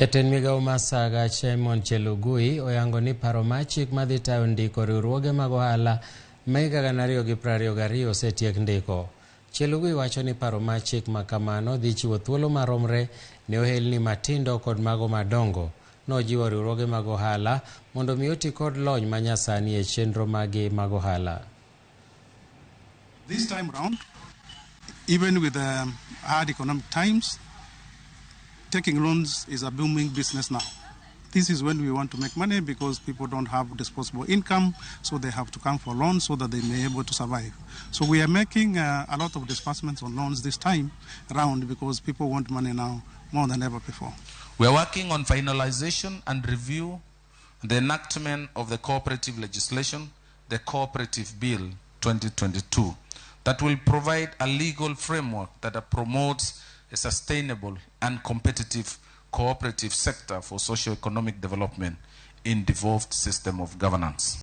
Jatend migawo mar Saga Simon Chelugui oyango ni paro mar chik madhi tayo ndiko riwruoge mag ohala ma higa 2022 osetiek ndiko. Chelugui wacho ni paro mar chik ma kamano dhi chiwo thuolo maromre ne ohelni matindo kod mago madongo. Nojiwo riwruoge mag ohala mondo mi oti kod lony manyasani e chenro magi mag ohala. This time round, even with the hard economic times, taking loans is a booming business now. This is when we want to make money because people don't have disposable income, so they have to come for loans so that they may be able to survive. So we are making a lot of disbursements on loans this time round because people want money now more than ever before. We are working on finalization and review the enactment of the cooperative legislation, the Cooperative Bill 2022, that will provide a legal framework that promotes a sustainable and competitive cooperative sector for socio-economic development in devolved system of governance.